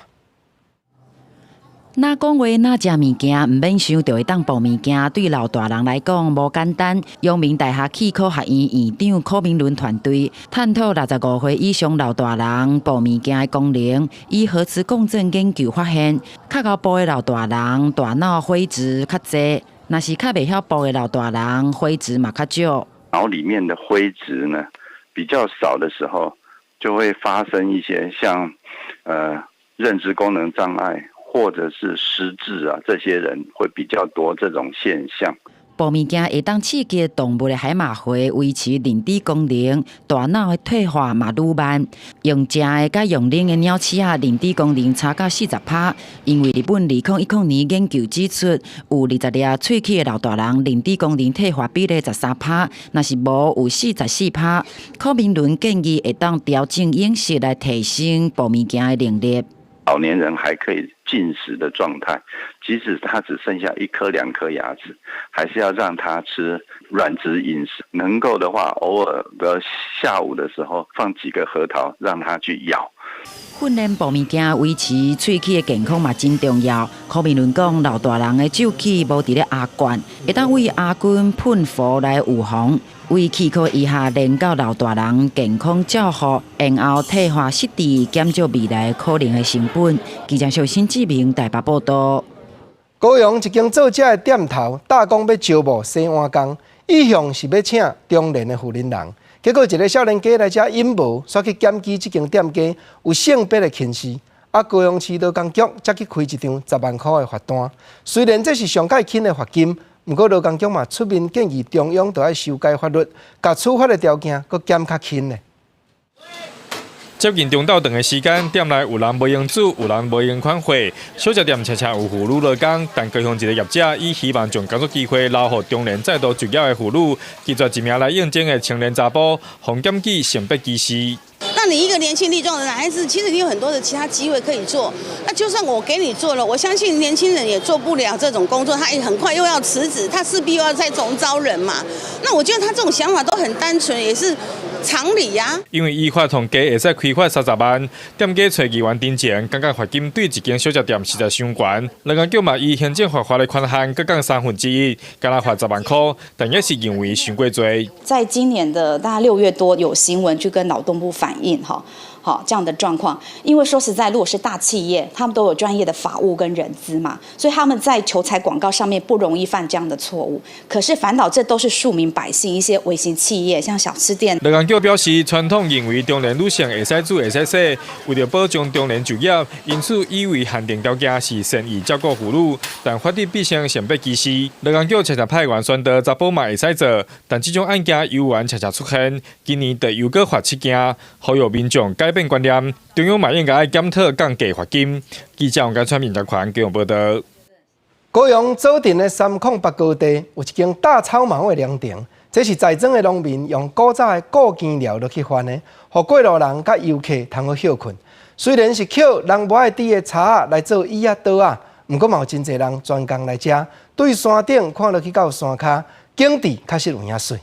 若講話若食物件，毋免想就會當補物件，對老大人來講無簡單。陽明大學齒科學院院長柯明倫團隊探討65歲以上老大人補物件的功能，以核磁共振研究發現，較𠢕補的老大人大腦灰質較濟，若是較袂曉補的老大人灰質嘛較少。腦裡面的灰質呢比較少的時候，就會發生一些像認知功能障礙。或者是失智啊，這些人會比較多這種現象。補物件會當刺激動物的海馬回維持認知功能，大腦的退化嘛愈慢。用食的佮用奶的鳥鼠仔認知功能差到40%。因為日本2010年研究指出，有20粒喙齒的老大人認知功能退化比例13%，若是無有44%。柯明倫建議會當調整飲食來提升補物件的能力。老年人還可以進食的狀態，即使他只剩下一顆兩顆牙齒，還是要讓他吃軟質飲食。能夠的話，偶爾比如下午的時候放幾個核桃，讓他去咬。訓練補物件維持喙齒的健康嘛真重要。柯明倫講，老大人的蛀齒無佇咧牙冠，會當為牙菌噴氟來預防。為齒科醫學研究老大人健康照護，延後退化失智，減少未來可能的成本。記者邵新志明台北報道。高雄一間做食的店頭，大講欲招募洗碗工，意向是欲請中年的婦人人，結果一个少年家來遮隱瞞，煞去檢舉這間店家有性別的歧視。啊，高雄市勞工局才去開一張10萬箍的罰單。雖然這是上蓋輕的罰金，毋過勞工局嘛出面建議中央著愛修改法律，共處罰的條件閣減較輕咧。接近中晝頓的時間，店內有人無閒煮，有人無閒款貨。小食店常常有婦女勞工，但高雄一个業者以希望將工作機會留予中年再度就業的婦女，拒絕一名來應徵的青年查埔，予檢舉性別歧視。那你一個年輕力壯的男孩子，其實你有很多的其他機會可以做。那就算我給你做了，我相信年輕人也做不了這種工作，他也很快又要辭職，他勢必又要再重招人嘛。那我覺得他這種想法都很單純，也是常理呀。因為依法統計會使開罰30萬，店家揣議員陳情，感覺罰金對一間小食店實在傷懸。勞工局嘛依行政罰法的權限，閣降1/3，敢若罰10萬箍，但也是認為傷過濟。在今年的大概6月多，有新聞去跟勞動部反映，哈，好這樣的狀況。因為說實在，如果是大企業，他們都有專業的法務跟人資嘛，所以他們在求才廣告上面不容易犯這樣的錯誤。可是反倒這都是庶民百姓，一些微型企業，像小吃店。勞工局表示，傳統認為中年女性會使煮會使洗，為著保障中年就業，因此以為限定條件是善意照顧婦女，但法律畢竟性別歧視。勞工局常常派員宣導查埔嘛會使做，但這種案件猶原常常出現。今年就又閣罰7件，呼籲民眾改變觀念，中央嘛應該愛檢討降低罰金。記者王家川、民澤權高雄報道。高雄左鎮的308高地有一間大草毛的涼亭，這是在莊的農民用古早的顧羹料落去翻的，予過路人佮遊客通好歇睏。雖然是抾人無愛佇的柴仔來做椅仔桌仔，毋過嘛有真濟人專工來遮，對山頂看落去到山跤，景致確實有影媠。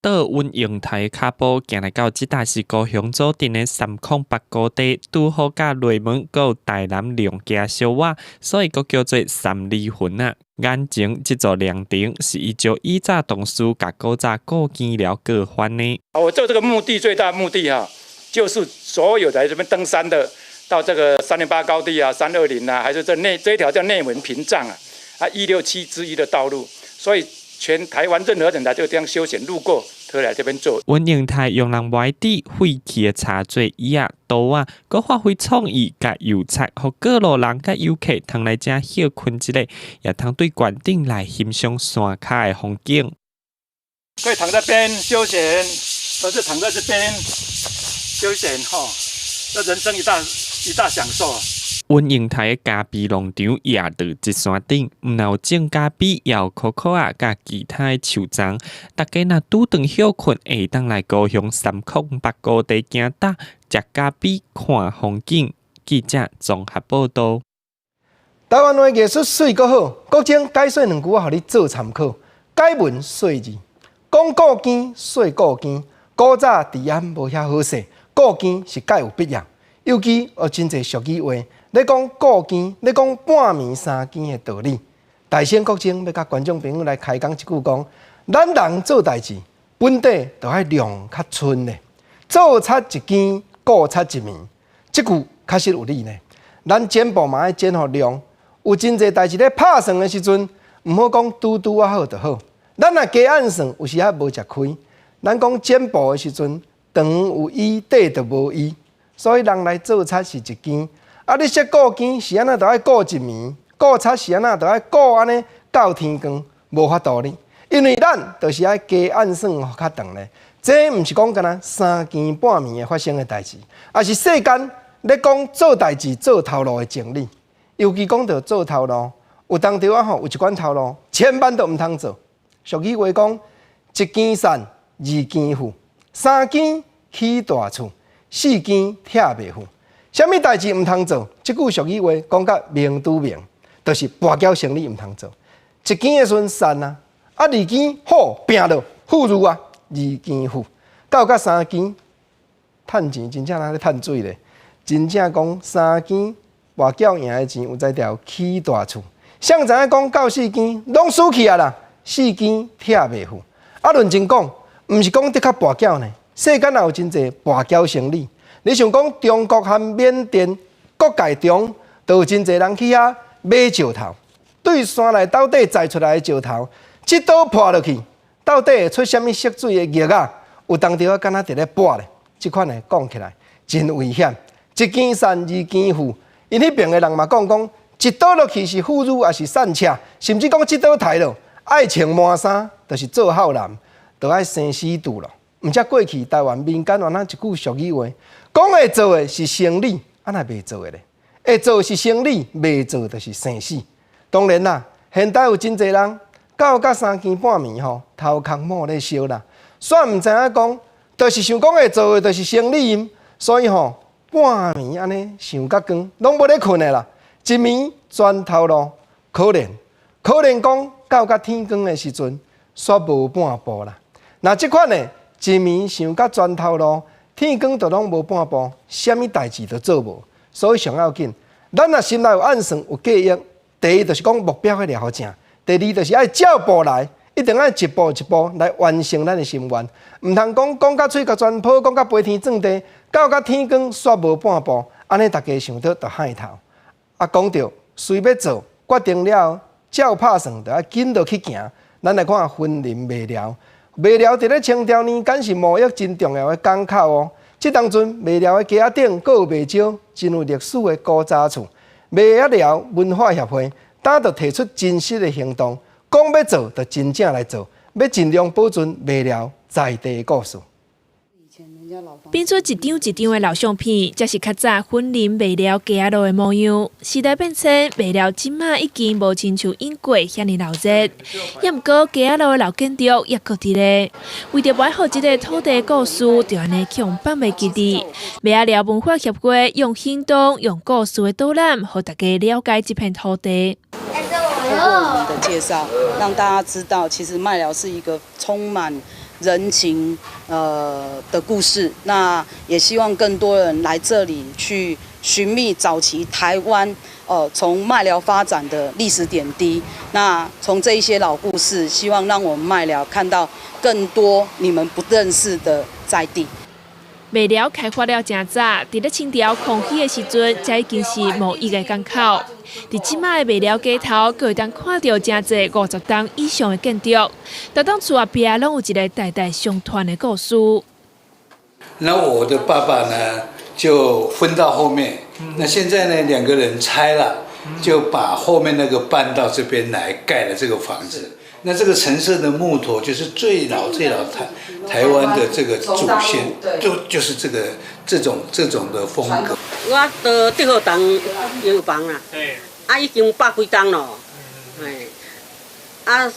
倒阮永泰跤步行來到這搭是高雄左鎮的三空八高地，拄好佮雷門閣有台南龍崎相倚，所以閣叫做三里園啊。眼前這座涼亭是依照以早同事共古早顧更寮過番的。我做這個目的最大目的哈，就是所有來這邊登山的，到這個308高地啊、320啊，還是這內這一條叫內門屏障啊，啊167之一的道路，所以全台灣任何人來這個地方休閒路過，都來這邊坐。阮永泰用人歪佇廢棄的茶座椅仔、桌仔，閣發揮創意，共油漆，予過路人佮遊客通來遮歇睏一下，也通對懸頂來欣賞山跤的風景。可以躺在邊休閒，或者躺在這邊休閒，吼，這人生一大一大享受。阮永泰的咖啡農場也佇這山頂，毋但有種咖啡，也有可可仔佮其他的樹欉。大家若拄頓歇睏，會當來高雄三空八高地行搭，食咖啡、看風景。記者綜合報道。台灣話藝術媠閣好，國政解說兩句我予你做參考。解文說字，講顧更說顧更，古早治安無遐好勢，顧更是蓋有必要。尤其有真濟俗語話，咧講顧更，咧講半暝三更的道理。大仙國政欲佮觀眾朋友來開講一句講，咱人做代誌，本底就愛量較盡的，做賊一更，顧賊一暝，這句確實有理呢。咱剪布嘛愛剪予量，有真濟代誌咧拍算的時陣，毋好講拄拄仔好就好。咱若加按算，有時仔無食虧。咱講剪布的時陣，長有醫，短就無醫。所以人來做賊是一更，啊！你說顧更是按怎，就愛顧一暝，顧賊是按怎，就愛顧按呢到天光，無法度呢。因為咱就是愛加按算較長咧。這毋是講干焦三更半暝會發生的代誌，而是世間咧講做代誌、做頭路的真理。尤其講著做頭路，有當時仔吼有一款頭路，千萬都毋通做。俗語話講：一更散，二更富，三更起大厝。四更拆袂赴，啥物代誌毋通做？這句俗語話講甲明拄明，就是跋筊生意毋通做。一更的時陣散啊，啊二更好拚落富裕啊，二更富，到甲三更趁錢真正若咧趁水咧，真正講三更跋筊贏的錢有才調起大厝。誰知影講到四更攏輸去啊啦，四更拆袂赴。啊，論真講，毋是講的確跋筊呢。世間也有真濟跋筊生意，你想講中國和緬甸國界中，都有真濟人去遐買石頭，對山內斗底載出來的石頭，這刀破落去，到底會出啥物色水的液仔？有當時仔敢若佇咧跋咧，這款的講起來真危險。一更散，二更富，𪜶彼爿的人嘛講講，一刀落去是富裕，抑是散赤，甚至講這刀刣落，愛穿麻衫，就是做孝男，就愛生死拄咯。毋才過去台灣民間原來一句俗語話，講會做的是生理，啊若袂做的咧，會做是生理，袂做就是生死。當然啦，現代有真濟人到甲三更半暝吼，頭殼某咧燒啦，煞毋知影講，就是想講會做的，就是生理，所以吼半暝按呢想甲光，攏無咧睏的啦。一暝轉頭路，可憐可憐講到甲天光的時陣，煞無半步啦。若這款的。一暝想甲轉頭路，天光就攏無半步，啥物代誌都做無。所以上要緊，咱若心內有按算、有計劃，第一就是講目標愛掠予正，第二就是愛照步來，一定愛一步一步來完成咱的心願。毋通講講甲喙角全泡，講甲飛天轉地，到甲天光煞無半步，按呢大家想著就害頭。啊，講著雖欲做，決定了照拍算，就愛緊落去行。咱來看雲林麥寮。麥寮佇咧清朝年間是貿易真重要的港口哦。這當陣麥寮的街仔頂，閣有袂少真有歷史的古早厝。麥仔寮文化協會早就提出真實的行動，講欲做就真正來做，欲盡量保存麥寮在地的故事。變做一張一張的老相片，這是較早雲林麥寮街仔路的模樣。時代變遷，麥寮這馬已經無親像以過遐爾鬧熱。也毋過街仔路的老建築猶閣佇咧，為著愛予這个土地故事，就按呢予人放袂記得。麥仔寮文化協會用行動、用故事的導覽，予大家了解這片土地。透過我們的介紹，讓大家知道，其實麥寮是一個充滿人情的故事。那也希望更多人來這裡去尋覓早期台灣從麥寮發展的歷史點滴。那從這一些老故事，希望讓我們麥寮看到更多你們不認識的在地。麥寮開發了誠早，佇咧清朝康熙的時陣，才已經是貿易的港口。佇這擺的麥寮街頭，閣會當看著誠濟50棟以上的建築，逐棟厝後壁攏有一个代代相傳的故事。那我的爸爸呢，就分到後面。那現在呢，兩個人拆了，就把後面那個搬到這邊來蓋了這個房子。那這個橙色的木頭就是最老最老台灣的這個祖先，就是這種的風格。我到德和堂洋房啦，啊已經百幾棟咯，哎，啊，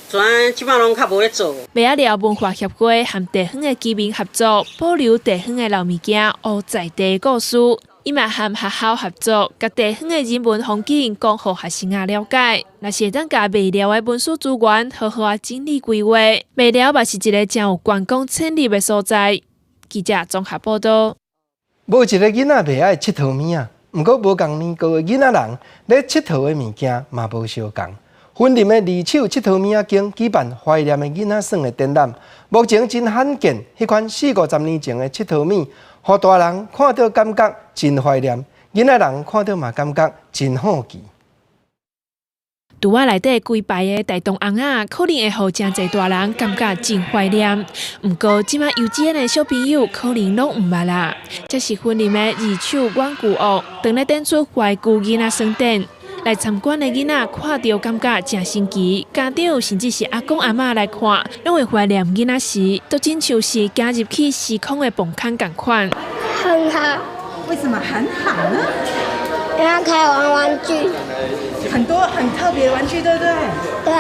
怎這擺攏較無咧做。麥仔寮文化協會和地方的居民合作，保留地方的老物件、烏在地故事。伊嘛和學校合作，共地方的人文風景講予學生仔了解。若是會當共麥寮的文史資源好好仔整理規劃，麥寮嘛是一个誠有觀光潛力的所在。記者綜合報道。無一个囡仔袂愛𨑨迌物仔，毋過無仝年高的囡仔人咧𨑨迌的物件嘛無相仝。雲林的二手𨑨迌物仔間舉辦懷念的囡仔耍的展覽，目前真罕見，彼款四五十年前的𨑨迌物，予大人看著感覺真懷念，囡仔人看著嘛感覺真好奇。櫥仔內底規排的大同尪仔，可能會予誠濟大人感覺真懷念。毋過，這擺幼稚園的小朋友可能攏毋捌啦。這是雲林的二手玩具屋，當咧展出懷舊囡仔耍展，來參觀的囡仔看著感覺誠新奇，家長甚至是阿公阿嬤來看，攏會懷念囡仔時，都親像是行入去時空的磅空仝款。很好。為什麼很好呢？因為可以玩玩具。很多很特別的玩具，對不對？對。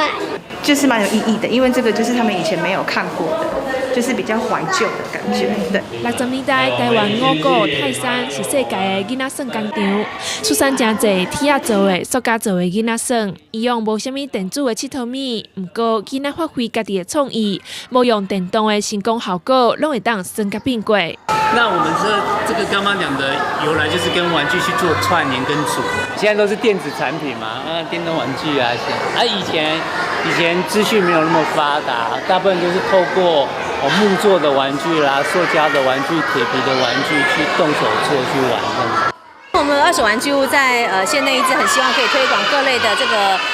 就是蠻有意義的，因為這個就是他們以前沒有看過的，就是比較懷舊的感覺。對。60年代，台灣五股泰山是世界的囡仔耍工場，出產誠濟鐵仔做的、塑膠做的囡仔耍。以往無啥物電子的𨑨迌物，毋過囡仔發揮家己的創意，無用電動的成功效果，攏會當耍甲變過。那我們這個剛剛講的由來，就是跟玩具去做串聯跟組合。現在都是電子產品嘛，啊，電動玩具啊，啊，以前資訊沒有那麼發達，大部分就是透過木做的玩具啦、塑膠的玩具、鐵皮的玩具去動手做去玩這樣子。我們二手玩具屋在縣內一直很希望可以推廣各類的這個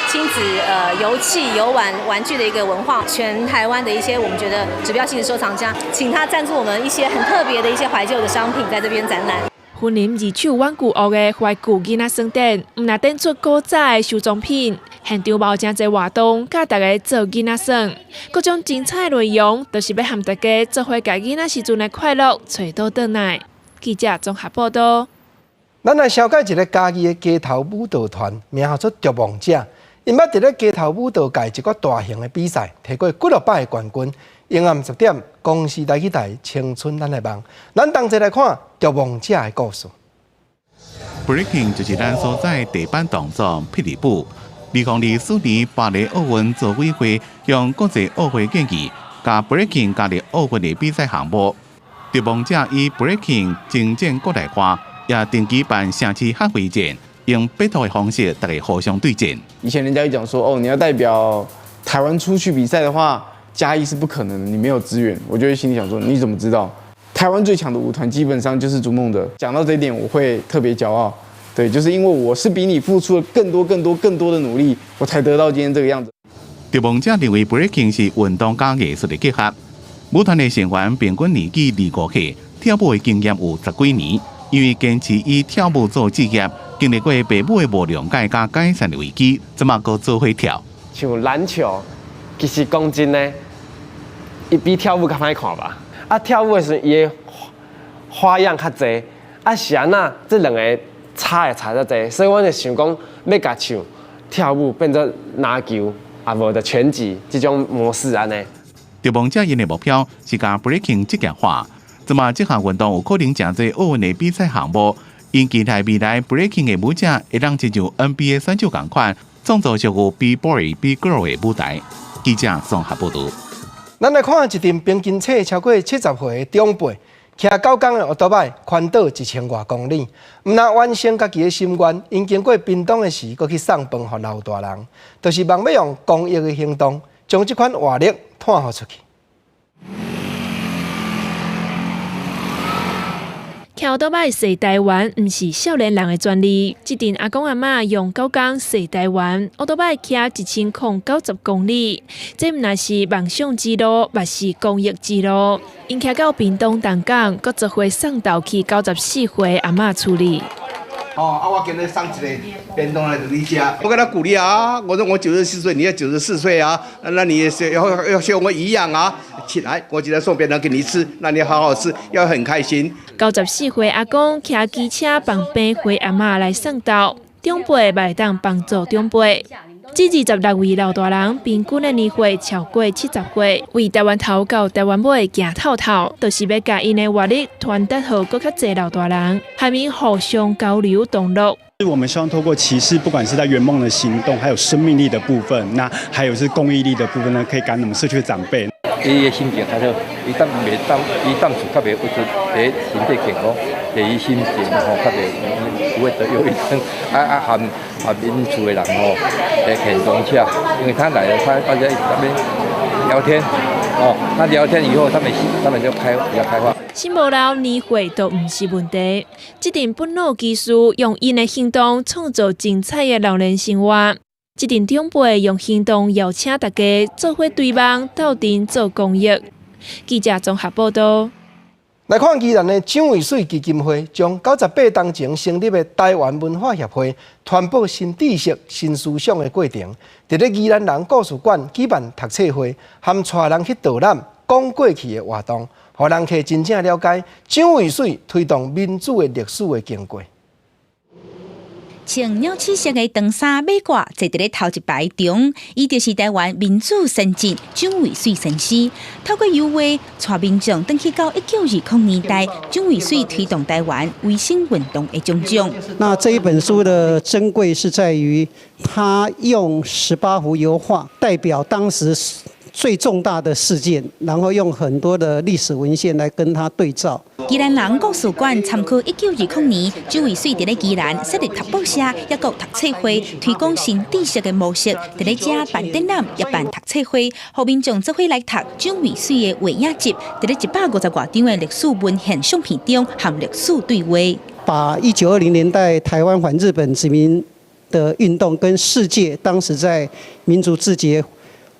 親子遊戲遊玩玩具的一個文化，全台灣的一些我們覺得指標性的收藏家，請他贊助我們一些很特別的一些懷舊的商品，在這邊展覽。雲林二手玩具屋的懷舊囡仔耍展，毋但展出古早的收藏品，現場嘛有誠濟活動，教大家做囡仔耍，各種精彩內容，都是欲和大家做伙共囡仔時陣的快樂揣倒轉來。記者綜合報道。咱來紹介一个嘉義的街頭舞蹈團，名號做逐夢者。𪜶捌佇咧街頭舞蹈界一個大型的比賽，提過幾落擺的冠軍。下暗10點，公視台語台青春咱的夢，咱同齊來看逐夢者的故事。 Breaking 就是咱所在地板動作霹靂舞。2024年巴黎奧運組委會向國際奧會建議，共 Breaking 加入奧運的比賽項目。逐夢者以 Breaking 征戰國內外，也定期辦城市合會戰，用 battle 的方式，大家互相對戰。以前人家會講說，哦，你要代表台灣出去比賽的話，嘉義是不可能的，你沒有資源。我就會心裡想說，你怎麼知道？台灣最強的舞團基本上就是逐夢者。講到這一點，我會特別驕傲。對，就是因為我是比你付出了更多、更多、更多的努力，我才得到今天這個樣子。逐夢者認為 breaking 是運動佮藝術的結合。舞團的成員平均年紀25歲，跳舞的經驗有十幾年。因為堅持以跳舞做職業，經歷過爸母的無諒解佮解散的危機，這馬閣做伙跳。像籃球，其實講真的，伊比跳舞較歹看吧？啊，跳舞的時陣，伊的花樣較濟，啊是按怎這兩个差會差遮濟，所以阮就想講，欲共像跳舞變做籃球，啊無就拳擊這種模式按呢。逐夢者𪜶的目標是共 breaking 職業化。這馬這項運動有可能成做奧運的比賽項目，𪜶期待未來 breaking 的舞者會當親像 NBA 選手仝款，創造屬於 B boy B girl 的舞台。記者綜合報道。咱來看一陣平均歲超過70歲的長輩，騎9工的歐多擺環島1000外公里，毋但完成家己的心願，𪜶經過屏東的時，閣去送飯予老大人，就是望欲用公益的行動，將這款活力傳予出去。騎歐多擺踅台灣，毋是少年人的專利。這陣阿公阿嬤用9工踅台灣，歐多擺騎1090公里，這毋但是夢想之路，嘛是公益之路。𪜶騎到屏東東港，閣做伙送豆去94歲阿嬤厝裡。哦，啊，我今日送一个便當來予你食，我給他鼓勵啊！我說我94歲，你也94歲啊，那你也是要像我一樣啊！起來，我今天送便當給你吃，那你好好吃，要很開心。94歲阿公騎機車放病回阿嬤來送豆，長輩嘛會當幫助長輩。這26位老大人平均的年歲超過70歲，為台灣頭到台灣尾行透透，就是欲共𪜶的活力傳達予閣較濟老大人，下面互相交流同樂。我們希望透過騎士，不管是在圓夢的行動，還有生命力的部分，那還有是公益力的部分呢，可以感染我們社區的長輩。伊的心情較好，伊當袂當，伊當厝較袂鬱卒，第一身體健康，第二心情吼較袂不會得憂鬱症。啊啊，含含𪜶厝的人吼，會很融洽，因為他來了，他大家一起在那邊聊天，哦，那聊天以後，他們就開比較開放。心無老年歲都毋是問題。這陣本老技師用𪜶的行動創造精彩的老年生活。這陣長輩用行動邀請大家做伙追夢，鬥陣做公益。記者綜合報道。來看宜蘭的蔣渭水基金會，將98冬前成立的台灣文化協會，傳播新知識、新思想的過程，佇咧宜蘭人故事館舉辦讀冊會，含帶人去導覽講過去的活動，予人客真正了解蔣渭水推動民主的歷史的經過。穿鳥鼠色的長衫馬褂，坐佇咧頭一排中，伊就是台灣民主先進蔣渭水先生。透過油畫，帶民眾轉去到1920年代，蔣渭水推動台灣維新運動的種種。那這一本書的珍貴是在於，他用18幅油畫代表當時最重大的事件，然後用很多的歷史文獻來跟他對照。宜蘭人故事館參考1920年，蔣渭水佇咧宜蘭設立讀報社，抑閣讀冊會，推廣新知識的模式。佇咧遮辦展覽，也辦讀冊會，予民眾做伙來讀蔣渭水的畫影集。佇咧150外張的歷史文獻相片中，含歷史對話。把1920年代台灣反日本殖民的運動，跟世界當時在民族自決、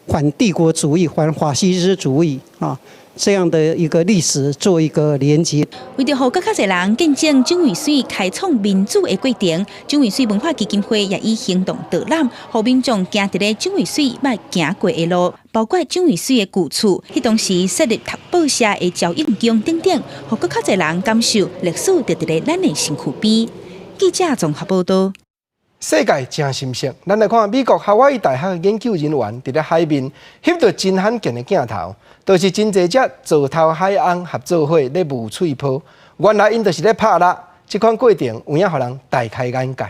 反帝國主義、反法西斯主義啊，這樣的一個歷史做一個連結。為著予閣較濟人見證蔣渭水開創民主的過程，蔣渭水文化基金會也以行動導覽，予民眾行佇咧蔣渭水捌行過的路，包括蔣渭水的舊厝，彼當時設立讀報社的朝應宮等等，予閣較濟人感受歷史就佇咧咱的身軀邊。記者綜合報道。世界誠心色，咱來看美國夏威夷大學的研究人員佇咧海面翕著真罕見的鏡頭，就是真濟隻座頭海魟合做伙咧霧喙泡，原來𪜶就是咧拍獵，這款過程有影予人大開眼界。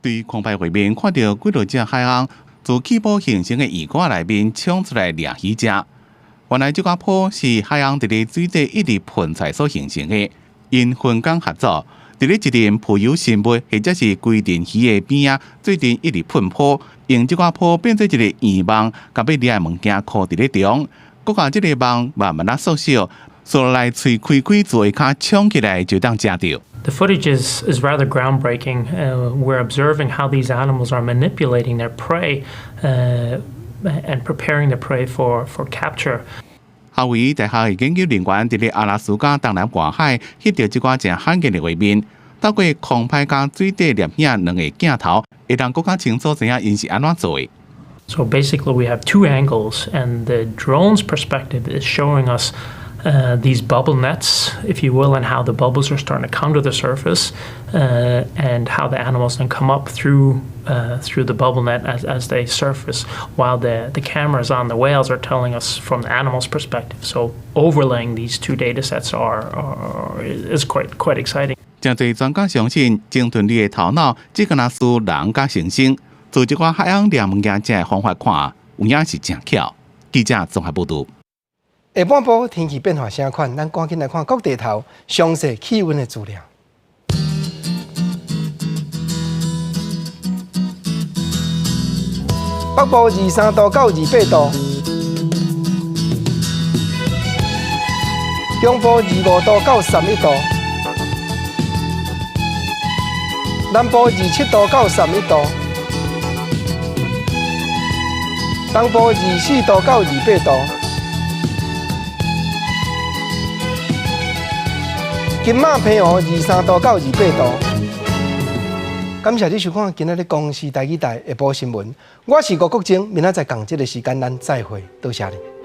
對空拍畫面看著幾落隻海魟自氣泡形成的魚缸內面衝出來掠魚食，原來這個泡是海魟佇咧水底一直噴出來所形成的，𪜶分工合作。佇咧一陣浮游生物或者是規陣魚的邊仔，做陣一直噴泡，用這個泡變做一個圓網，共欲掠的物件箍佇咧中，閣共這個網慢慢仔縮小，縮來喙開開自下跤衝起來就當食著。 The footage is rather groundbreaking. We're observing how these animals are manipulating their prey and preparing the prey for capture. 夏威夷大學的研究人員佇咧阿拉斯加東南外海翕著這寡誠罕見的畫面，透過空拍佮水底攝影兩個鏡頭，會當閣較清楚知影𪜶是按怎做的。 So basically, we have two angles, and the drone's perspective is showing us these bubble nets, if you will, and how the bubbles are starting to come to the surface, and how the animals then come up through the bubble net as they surface, while the cameras on the whales are telling us from the animal's perspective. So overlaying these two data sets is quite exciting. 誠濟專家相信，鯨豚類的頭腦只敢若輸人佮猩猩，做這寡海魟掠物件的方法看，有影是誠巧。記記者綜合報導。下半晡天氣變化啥款？咱趕緊來看各地頭詳細氣溫的資料。北部23度到28度，中部25度到31度，南部27度到31度，東部24度到28度，金馬澎湖23度到28度。感謝你收看今仔日公視台語台下晡新聞，我是吳國楨，明仔載仝這个時間咱再會，多謝你。